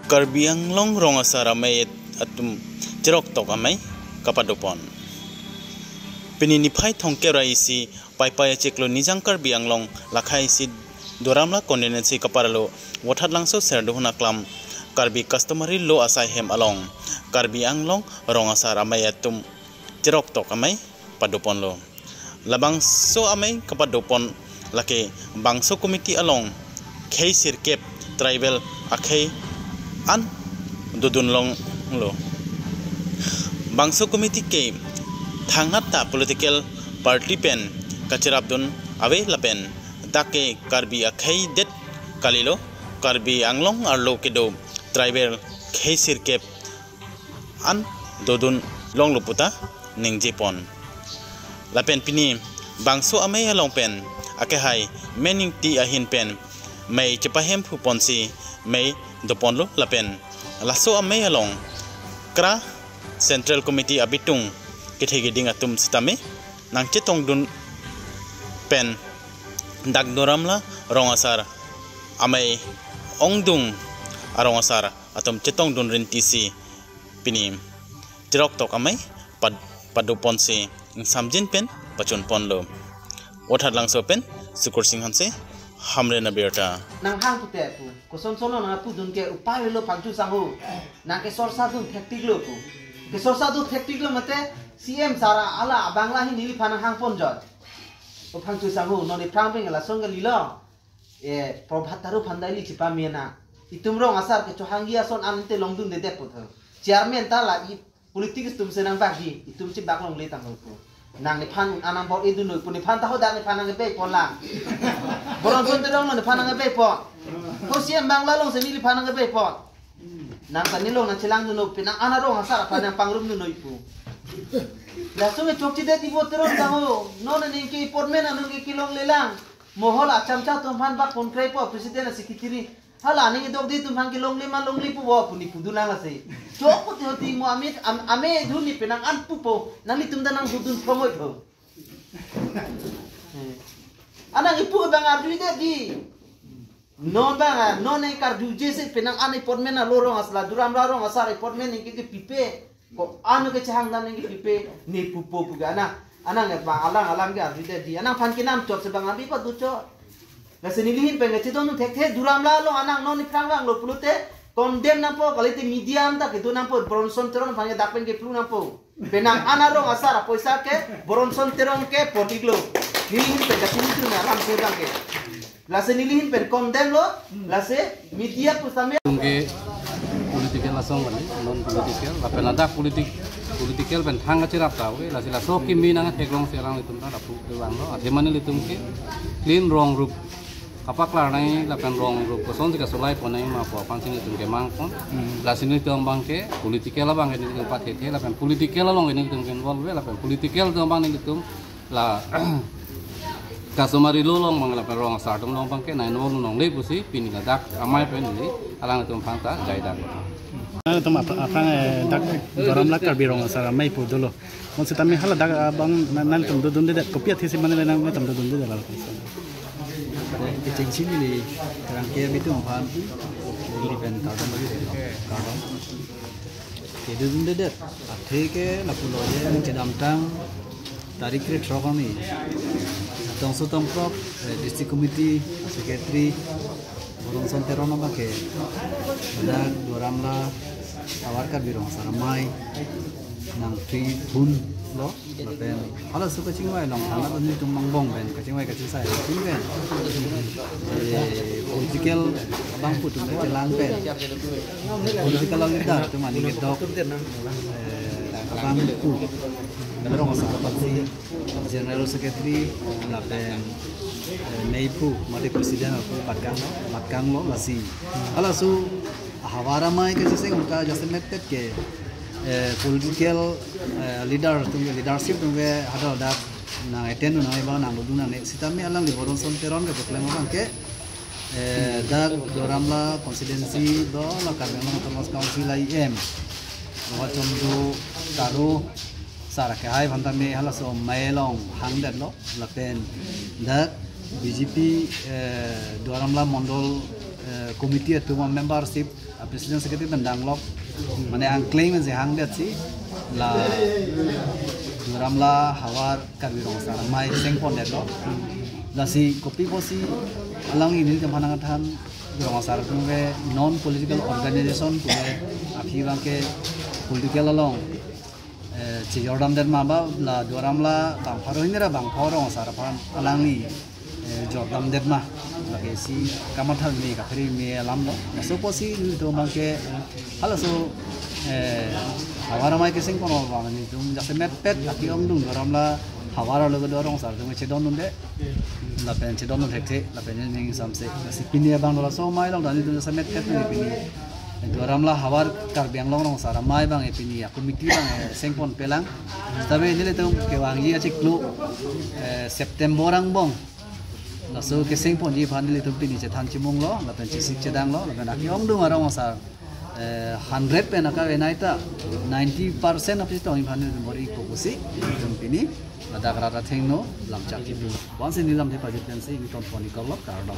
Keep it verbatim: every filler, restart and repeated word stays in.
Karbi Anglong rong asar amei atum cheroktok amei kapadopon. Pini niphai thomkep ra isi Paipai achiklo Nijang Karbi Anglong lakhai isi Duar Amla constituency kaparlo Vothatlangso Serdihun Aklam Karbi Customary Law asai hem along Karbi Anglong rong asar amei atum cheroktok amei padoponlo. Labangso amei kapadopon lake bangso committee along khei sirkep tribal akhei an dodun longlo. Bangso committee ke thangnatta political party pen kacherapdun ave lapen dak ke Karbi akhei det kalilo, Karbi Anglong arlo kedo tribal khei sirkep an dodun longlo puta ningjepon. Lapen pini bangso amei along pen akehai Mening Ingti ahin pen mei chepahemphuponsi mei doponlo lapen laso amei along kra Central Committee abitung kethe keding atum sitame nangchetongdun pen dak Duar Amla rong asar amei ongdung arong asar atum chetongdun rintisi pini cheroktok amei pad-, padoponsi ingsamjin pen pachunponlo. Vothatlangso pen Sukursing Hanse, Hamren Abirta. Nang hang pute pu. Koson sono nang pudun ke upai lo Phangcho sangho. Nang kesorsa dun thektiklo pu. Kesorsa dun thektiklo mate C M sara ala Bangla hi neliphan nang hangponjot. O Phangcho sangho, non iphrang pen la song ke lilo. E, Prabhat Taro aphan dai li chipamena. Itum rong asar kechohangji ason ante longdundedet pu tho. Chairman ta la i politics atum si nangbakji, itum chibak longle tanglo pu. Nang nephan anang bor idun noi pu nephan ta hadak nephan nangkebepon lang. Boronson Teron lo nephan nangkebepon. Ko C M Bangla alongsi neliphan nangkebepon. Nang ta nelong nangchelangdun noi pu nang ana rong asar aphan nangpangrumdun noi pu. Laso me chokchedet ibo Teron sangho. Non ningke appointment anong ke kelonglelang. Mohol achamcha atum aphan bak phone kreipo president a secretary. Hala ning idok di atum aphan kelongle ma longle pupo pu ne pudun lang lasi. Chok pute hoti mo ame am-, amei dun ne penang an pupo. Nanglitum ta nang dudun promoi po. Eh. Anang ipu abang arjuidet di. Non bang a, non ne karjuje si penang an appointment a lo rong asar la Duar Amla rong asar appointment ne ke kepipe. Ko ano kechehang dan ne kepipe ne pupo pu ga anang. Anang ya bang alang alang ke arjuidet di. Anang aphan kenamchot si bang abi paduchot. Lasi nelihin pen kachedondun thekthe Duar Amla along anang non iphrang vanglo pulote condemn nangpo kalite media anta kedo nangpo Boronson Teron aphan ke dak pen keplu nangpo. Penang an arong asar apoisa ke Boronson Teron ke pontiklo. Nelihin pen kachini tu na ram ke bang ke. Lasi nelihin pen condemn lo, lasi media pusitame. Tum ke political asong kali, non political, lapen ladak politik, political pen thang kacherap ta, oke, lasi laso kimi nangtheklongsi alanglitum ta lapu kevanglo, athema nelitum ke clean rong rup kapaklar nangji lapen rong rup kosonsi kasolai pon nangji ma pu aphan si nelitum kemangpon. Hmm. Lasi nelitum abang ke political abang ke nelitum pathethe lapen political along ke nelitum ke involve lapen political atum abang nelitum la customary law along abang lapen rong asar atum along abang ke nang involve longle pusi pini ladak amei pen neli alangtum aphan ta jai dak. Nangtum ap-, aphrang, eh, dak Duar Amla Karbi rong asar amei pu dolo. Mon sitame hala dak abang na-, nangtum dodundedet kopi athesi mane le nangtum dodundedet la. Kechengsi neli kerang ke abitung aphan neli pen kardom, kardom. Kedodundedet athe ke lapulo je nangchedamtang tarik krethrok arni Tongso Tongprok, eh, District Committee Secretary Boronson Teron abang ke dak Duar Amla Lower Karbi rong asar amei nangthuidunlo. Lapen halaso kachingvai along thangnat nelitum angbong pen kachingvai kachingsai atum pen, eh, political abang pu atum kelang pen political leader atum aning kedok, eh, abang pu rong asar aphansi General Secretary lapen, eh, mei pu mate President pu patkanglo, patkanglo lasi. Halaso ahavar amei ke seseng unka jasemet pet ke, eh, political, eh, leader atum ke, leadership atum ke hadak dak nang attend nang eba nang dodun nangne sitame alangli Boronson Teron ke keklem abang ke, eh, dak Duar Amla constituency do la Karbi Anglong Autonomous Council I M Bhagwan Chandra Taro sar akehai aphan tame halaso amei along hangdetlo lapen dak B J P, eh, Duar Amla Mondol, eh, committee atum a-membership President Secretary pen danglok, mane angkleng pen si hangdetsi la Duar Amla havar Karbi Rong Asar Amei sengpondetlo. Lasi kopi pusi alangli nelitum aphan nangkethan, Rong Asar atum ke non political organization pu ke, aphi abang ke political along eh, chejordamdet ma ba la Duar Amla bang pharo hini ra bang pharo Rong Asar aphan alangli eh, jordamdet ma, lake isi kamathal me kaphere me alam lo. Laso pusi nelitum abang ke halaso eh, havar amei kesengpon abang nelitum jasemetpet aki ongdung Duar Amla havar arlo kedo Rong Asar atum chedondunde, lapen chedondun thekthe, lapen ning samse. Lasi pini abang laso amei along ta nelitum jasemetpet me pini Duar Amla havar Karbi Anglong Rong Asar Amei abang eh pini a committee abang eh sengpon pelang. Setabe nelitum kevangji achiklo eh, September angbong laso kesengponji aphan nelitum pini chethan chimunglo, lapen chesik chedanglo, lapen aki ongdung arong asar eh, hundred pen akavenai ta ninety percent aphi tong aphan nelitum bor-ipo pusi nelitum pini ladak rat athengno lamchak kipu. Bonsi neli lamthe pajut pensi ington pon-ik-olo, kardom.